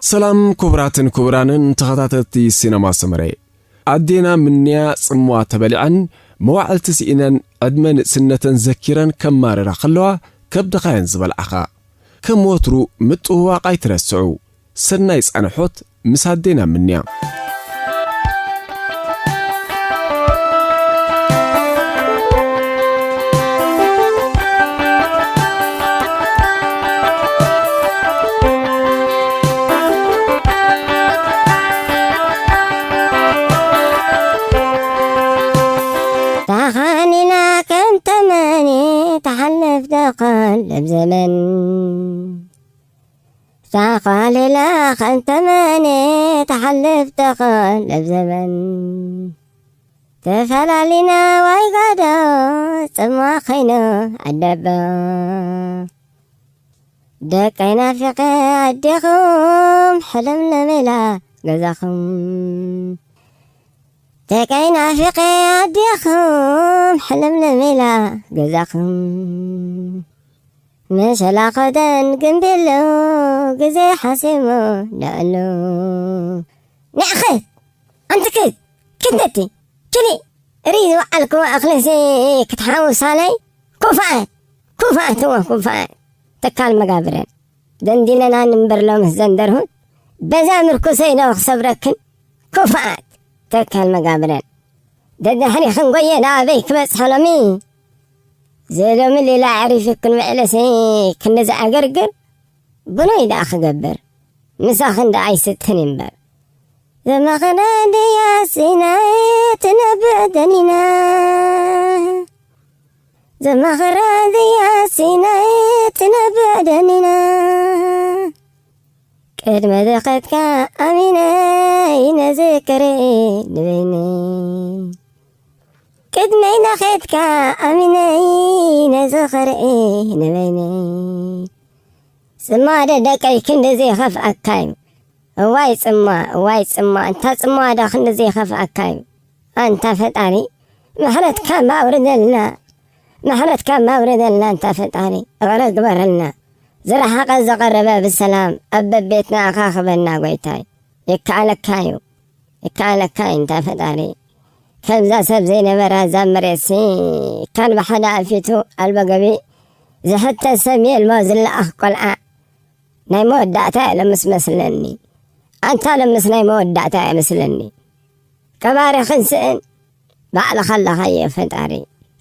ሰላም ክቡራትን ክቡራንን ተኸታተልቲ ሲነማ ሰመረ። ኣዴና ምንያ ጽምዋ ተበሊዐን፣ መዋዕልቲ ስኢነን፣ ዕድመ ንእስነተን ዘኪረን ከማርራ ከለዋ፣ ከብድኻ እየን ዝበልዓኻ። ከም ወትሩ ምጥውዋቕ ኣይትረስዑ። ሰናይ ጻንሖት ምስ ኣዴና ምንያ። ተኻኒና ከም ተመን ተሓልፍ ተኾን ለብ ዘመን። ተኻሊላ ከም ተመን ተሓልፍ ተኾን ለብ ዘመን። ተፈላሊና ዋይ ጋዶ ጽማ ኸይኑ ኣደባ። ደቀይ ናፊቐ ኣዴኹም ሕልም ለሜላ ገዛኹም። ደቀይ ናፊቐ ኣዴኹም ሕልም ለሜላ ገዛኹም። መሸላ ኸደን ግንቢሉ ግዜ ሓሲሙ ንዕሉ። ንዕኸ ኣንቲ ክድ ክደቲ ክሊ ሪ ዝወዓልክዎ እኽልሲ ክትሓውሳለይ ኩፋኣት ኩፋኣት እወ ኩፋኣት። ተካል መጋብረን ደንዲነና ንንበር ሎምስ ዘንደርሁት በዛ ምርኩሰይ ዶ ክሰብረክን ኩፋኣት። ተካል መጋብረን ደድሕሪኽን ጎየ ንኣበይ ክበጽሖ ሎሚ። ዘሎሚ ሌላ ኣዕሪፊክን ውዕለሲ ክንዲ ዝኣገርግር ብኖይ ደኣ ክገብር ምሳኽን ደኣ ኣይስትን እምበር። ዘማኸረ ድያ ሲናይ ትነብዕ ደኒና። ዘማኸረ ድያ ሲናይ ትነብዕ ደኒና። ቅድመ ደኸትካ ኣሚነይ ነዚ ክርኢ ንበይነይ። ቅድመይ ደኸትካ ኣሚነይ ነዚ ክርኢ ንበይነይ። ጽማ ደደቀይ ክንድዚ ይኸፍኣካ እዩ። እዋይ ጽማ፣ እዋይ ጽማ፣ እንታ ጽማ ዶ ክንድዚ ይኸፍኣካ እዩ። ኣንታ ፈጣሪ፣ ምሕረትካ እባ ኣውርደልና። ምሕረትካ እባ ኣውርደልና ኣንታ ፈጣሪ፣ እቕረ ግበረልና። ዝረሓቐ ዘቐረበ ብሰላም ኣብ በቤትና ኣኻኽበና ጎይታይ። ይከኣለካ እዩ። ይከኣለካ እዩ ኣንታ ፈጣሪ። ከምዛ ሰብ ዘይነበራ እዛ መሬትሲ፣ ካን ብሓደ ኣፊቱ ኣልቦ ገቢ ዝሕተት ሰብ የልቦ ዝለኣኽ ቆልዓ። ናይ መወዳእታ እየ ለምስ መስለኒ። ኣንታ ለምስ ናይ መወዳእታ እየ መስለኒ። ቀባሪ ክንስእን ባዕልኻ ኣለኻዮ ፈጣሪ።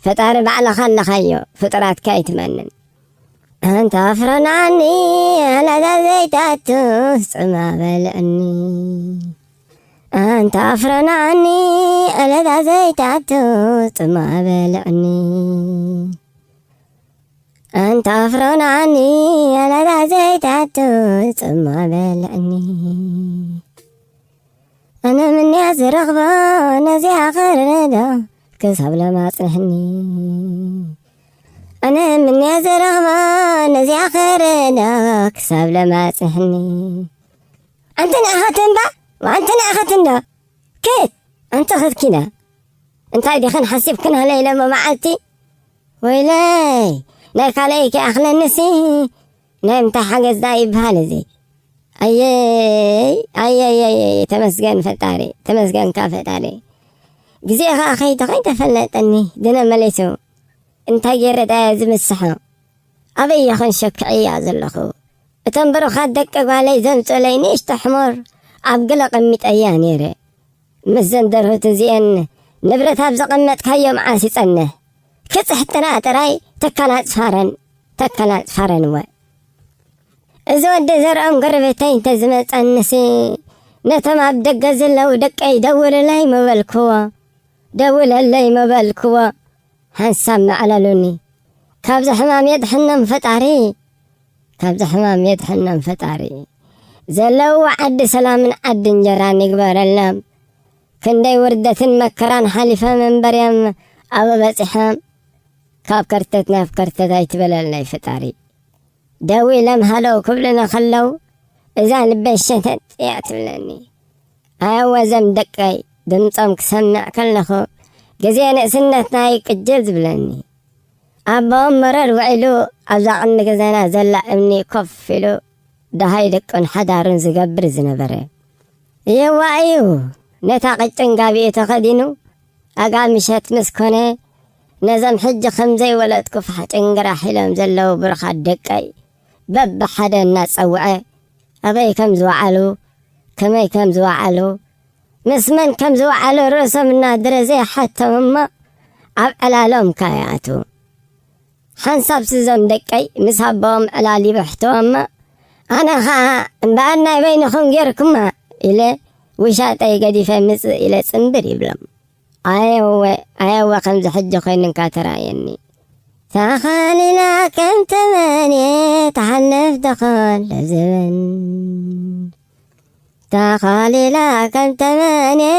ፈጣሪ ባዕልኻ ኣለኻዮ፣ ፍጡራትካ ኣይትመንን። ኣንታ ኣፍረናኒ፣ ኣላዛ ዘይታቱ ጽማ በልዕኒ። ኣንታ ኣፍረናኒ፣ ኣላዛ ዘይታቱ ጽማ በልዕኒ። ኣንታ ኣፍረናኒ፣ ኣላዛ ዘይታቱ ጽማ በልዕኒ። ኣነ ምንያ ዝረኽቦ ነዚኣ ኸረዶ ክሳብ ለማጽንሕኒ። ኣነ ምንያ ዝረኽቦ ነዚኣ ኸረዶ ክሳብ ለማጽንሕኒ። ኣንቲ ንኣኸትንባ፣ ኣንቲ ንኣኸትንዶ? ክት፣ ኣንቲ ኸትኪና። እንታይ ዲኽን ሓሲብክን ሃለ ኢለሞ መዓልቲ? ወይለይ፣ ናይ ካልኣይ ከይኣኽለንሲ፣ ናይ ምንታይ ሓገዝ ደኣ ይበሃል እዚ? ኣየይ፣ ኣየይ፣ ኣየይ፣ ተመስገን ፈጣሪ፣ ተመስገንካ ፈጣሪ። ግዜ ኸኣ ከይዱ ከይተፈለጠኒ፣ ድነ መሊሱ። እንታይ ገይረ ደኣ ዝምስሖ? ኣበይ ይኾን ሸክዕያ ዘለኹ? እቶም ብሩኻት ደቂ ጓለይ ዘምጹለይ ንእሽቶ ሕሞር ኣብ ገለ ቀሚጠያ ነይረ። ምስ ዘን ደርሁት እዚኤን ንብረት ኣብ ዘቐመጥካዮ መዓስ ይጸንሕ? ክጽሕትና ጥራይ ተካል ኣጽፋረን፣ ተካል ኣጽፋረን እወ። እዚ ወዲ ዘርኦም ጎረቤተይ እንተዝመጸንሲ፣ ነቶም ኣብ ደገ ዘለዉ ደቀይ ደውልለይ ምበልክዎ፣ ደውለለይ ምበልክዎ። ሓንሳብ መዕለሉኒ። ካብዚ ሕማም የድሕኖም ፈጣሪ፣ ካብዚ ሕማም የድሕኖም ፈጣሪ። ዘለውዎ ዓዲ ሰላምን ዓዲ እንጀራን ይግበረሎም። ክንደይ ውርደትን መከራን ሓሊፎም እምበር እዮም ኣብኡ በጺሖም። ካብ ከርተት ናብ ከርተት ኣይትበለለይ ፈጣሪ። ደው ኢሎም ሃለው ክብሉኒ ከለው፣ እዛ ልበይ ሸተት እያ ትብለኒ። ኣየወ ዘም ደቀይ፣ ድምጾም ክሰምዕ ከለኹ፣ ግዜ ንእስነትና እዩ ቅጅል ዝብለኒ። ኣቦኦም መረር ውዒሉ ኣብዛ ቅድሚ ገዛና ዘላ እምኒ ኮፍ ኢሉ ደሃይ ደቅን ሓዳርን ዝገብር ዝነበረ። የዋ እዩ፣ ነታ ቀጭን ጋቢኡ ተኸዲኑ፣ ኣጋ ምሸት ምስ ኮነ፣ ነዞም ሕጂ ከም ዘይወለድኩ ፋሕ ጭንግራሕ ኢሎም ዘለዉ ብሩኻት ደቀይ በብሓደ እናጸውዐ፣ ኣበይ ከም ዝወዓሉ፣ ከመይ ከም ዝወዓሉ፣ ምስ መን ከም ዝወዓሉ ርእሶም እናደረዘ ይሓቶም እሞ፣ ኣብ ዕላሎም ከኣ ይኣትዉ። ሓንሳብ ስዞም ደቀይ ምስ ኣቦኦም ዕላል ይብሕትዎ እሞ፣ ኣነ ኸኣ እምበኣር ናይ በይንኹም ጌርኩማ ኢለ፣ ውሻጠይ ገዲፈ ምጽእ ኢለ ጽምብር ይብሎም። ኣየወ፣ ኣየወ፣ ከምዚ ሕጂ ኮይኑንካ ተራእየኒ። ተኻሊላ ከም ተመንየ ትሓልፍ ደኾን ለዘበን። ተኻሊላ ከም ተመንየ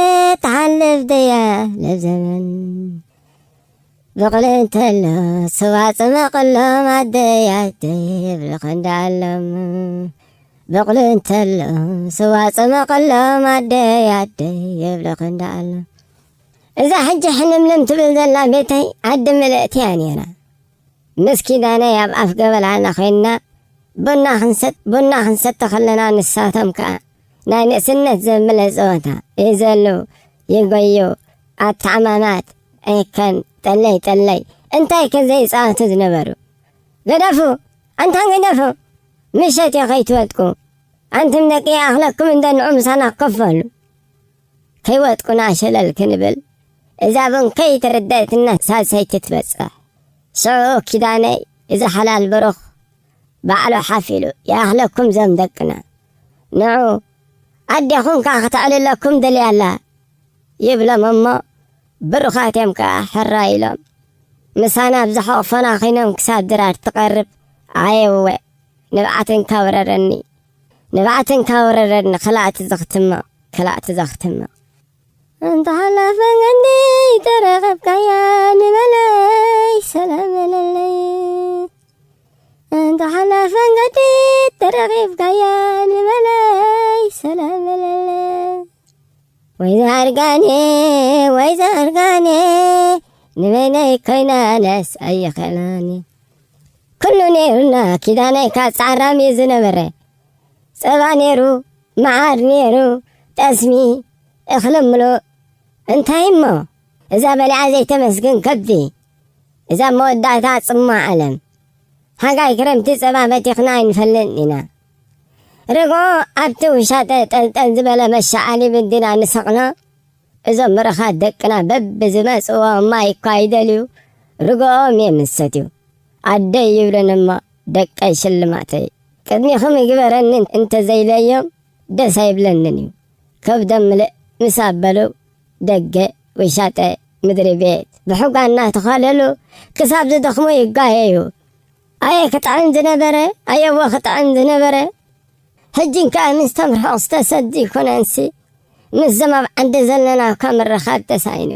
ትሓልፍ ደያ ለዘበን። ብቑል እንተሎ ስዋ ጽመቕሎም ኣደይ ኣደይ ይብልኹ እንዳኣሎም። ብቑል እንተሎ ስዋ ጽመቕሎም ኣደይ ኣደይ ይብልኹ እንዳኣሎም። እዛ ሕጂ ሕልምልም ትብል ዘላ ቤተይ ዓዲ ምልእቲ እያ ነይራ። ምስ ኪዳነይ ኣብ ኣፍ ገበላና ኮይንና ቡና ክንሰት-፣ ቡና ክንሰቲ ከለና ንሳቶም ከኣ ናይ ንእስነት ዘምለ ጸወታ ይዘሉ፣ ይጎዩ፣ ኣተዓማማት፣ ዒከን፣ ጠለይ ጠለይ እንታይ ከ ዘይጻወቱ ዝነበሩ። ገደፉ! ኣንታ ገደፉ! ምሸት እዮ ከይትወድቁ። ኣንቱም ደቂ ይኣኽለኩም እንዶ ንዑ ምሳና ኮፍ በሉ። ከይወጥቁና ሸለል ክንብል፣ እዛ ቡን ከይተረደእትና ሳልሰይቲ ትበጽሕ። ሽዑ ኪዳነይ፣ እዚ ሓላል ብሩኽ ባዕሉ ሓፍ ኢሉ፣ "ይኣኽለኩም ዘም ደቅና። ንዑ፣ ኣዴኹም ከኣ ከተዕልለኩም ደልያ ኣላ" ይብሎም እሞ፣ ብሩኻት እዮም ከኣ ሕራይ ኢሎም። ምሳና ኣብ ዝሓቕፎና ኮይኖም ክሳብ ድራር ትቐርብ፣ ኣየወ፣ ንብዓት እንካ ወረረኒ። ንብዓት እንካ ወረረኒ፣ ክላእቲ ዘኽትሞ፣ ክላእቲ ዘኽትሞ። እንተ ሓላፍ መንገዲ ተረኸብካያ ንበለይ ሰላም በለለይ። እንተ ሓላፍ መንገዲ ተረኺብካያ ንበለይ ሰላም በለለይ። ወይ ዘርጋኔ፣ ወይ ዘርጋኔ፣ ንበይነይ ኮይና ነስ ኣይኸላኒ። ኩሉ ነይሩና ኪዳነይ ካብ ጻዕራም እዩ ዝነበረ። ጸባ ነይሩ፣ መዓር ነይሩ፣ ጠስሚ፣ እኽሊ ምሉእ። እንታይ እሞ፣ እዛ በሊዓ ዘይተመስግን ከብዲ፣ እዛ መወዳእታ ጽማ ዓለም። ሓጋይ ክረምቲ ጸባ በቲኽና ኣይንፈልጥን ኢና። ርግኦ ኣብቲ ውሻጠ ጠልጠል ዝበለ መሻዓሊ ብድና ንሰቕሎ። እዞም ምርኻት ደቅና በብዝመጽዎ ማይ እኳ ይደልዩ፣ ርግኦም እዮም ዝሰትዩ። ኣደይ ይብለን እሞ ደቀይ ሽልማተይ። ቅድሚኹም ይግበረኒ እንተዘይለዮም ደስ ኣይብለንን እዩ። ከብዶም ምልእ ምስ ኣበሉ ደገ፣ ውሻጠ፣ ምድሪ ቤት ብሑጋ እናተዃለሉ ክሳብ ዝደኽሙ ይጓየዩ። ኣየ ክጥዕም ዝነበረ፣ ኣየወ ክጥዕም ዝነበረ። ሕጂ እንከኣ ምስቶም ርሑቕ ዝተሰዱ ይኮነንሲ፣ ምስዞም ኣብ ዓዲ ዘለና እኳ ምርኻብ ተሳኢኑ።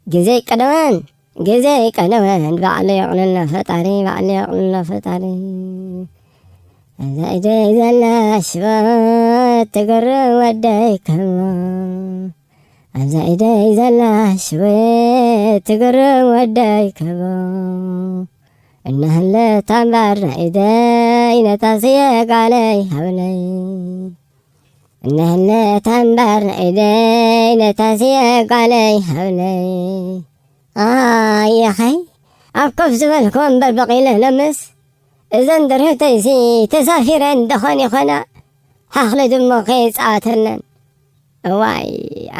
ግዜ ይቀደወን፣ ግዜ ይቀደወን፣ ባዕሉ የቕልሎ ፈጣሪ፣ ባዕሉ የቕልሎ ፈጣሪ። እዛ ኢደይ ዘላ ሽቦ ትግርም ወደይ ከቦ። ኣብዛ ኢደይ ዘላ ሽወ ትግርም ወደይ ከቦ። እናህለት ኣምባር ናይ ኢደይ ነታ ስየ ጓለይ ሃብለይ። እናህለት ኣምባር ናይ ኢደይ ነታ ስየ ጓለይ ሃብለይ። ኣየኸይ ኣብ ኮፍ ዝበልኩ እምበር በቒለ ለምስ። እዘን ደርህተይሲ ተሳፊረን ደኾን ይኾና። ሓኽሊ ድሞ ከይጻወተለን። እዋይ፣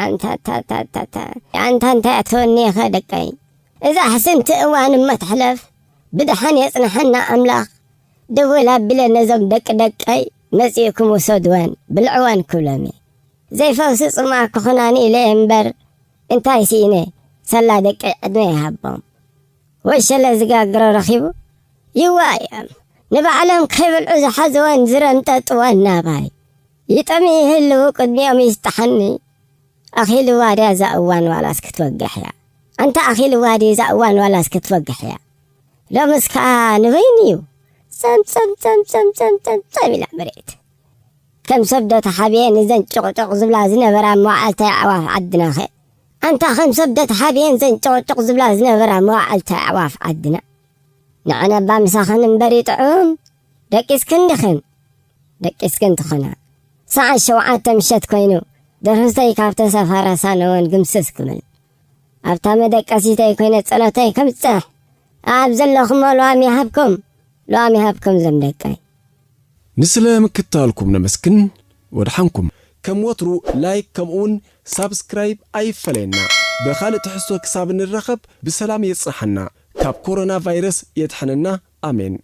ኣንታ፣ ታ፣ ታ፣ ታ፣ ታ። ኣንታ እንታይ ኣትወኒ ኢኸ ደቀይ? እዛ ሕስንቲ እዋን እሞ ትሕለፍ። ብደሓን የጽንሐና ኣምላኽ። ደወል ኣቢለ ነዞም ደቂ ደቀይ መጺእኩም ውሰድወን፣ ብልዕወን ክብሎም እየ። ዘይፈውሲ ጽማእ ክኹናኒ ኢለ እየ እምበር፣ እንታይ ስኢነ? ሰላ ደቀይ ዕድመ ይሃቦም። ወሸለ ዝጋግሮ ረኺቡ ይዋእዮም። ንባዕሎም ከይበልዑ ዝሓዝወን ዝረምጠጥወን ናባይ። ይጠሚ ይህልው ቅድሚኦም ይስጥሓኒ። ኣኺልዋ ድያ እዛ እዋን ዋላስ ክትወግሕ እያ? ኣንታ ኣኺልዋ ድዩ እዛ እዋን ዋላስ ክትወግሕ እያ? ሎምስ ከኣ ንበይኑ እዩ። ጸም፣ ጸም፣ ጸም፣ ጸም፣ ጸም፣ ጸም፣ ጸም ኢላ መሬት። ከም ሰብ ዶ ተሓብኤን እዘን ጭቕጭቕ ዝብላ ዝነበራ መዋዕልቲ ኣዕዋፍ ዓድናኸ? ኣንታ ከም ሰብ ዶ ተሓብኤን እዘን ጭቕጭቕ ዝብላ ዝነበራ መዋዕልቲ ኣዕዋፍ ዓድና? ንዕነባ ምሳኽን እምበር ይጥዑም፣ ደቂስክን ዲኽን? ደቂስክን ትኾና። ሰዓት ሸውዓተ ምሸት ኮይኑ፣ ደርሁተይ ካብ ተሰፋራ ሳነወን ግምስስ ክብል፣ ኣብታ መደቀሲተይ ኮይነ ጸሎተይ ከምጽሕ፣ ኣብ ዘለኹሞ ልዋም ይሃብኩም፣ ልዋም ይሃብኩም ዞም ደቀይ። ንስለ ምክታልኩም ነመስግን። ወድሓንኩም። ከም ወትሩ ላይክ ከምኡውን ሳብስክራይብ ኣይፈለየና። ብኻልእ ትሕዝቶ ክሳብ ንራኸብ ብሰላም የጽንሓና፣ ካብ ኮሮና ቫይረስ የድሕነና። ኣሜን።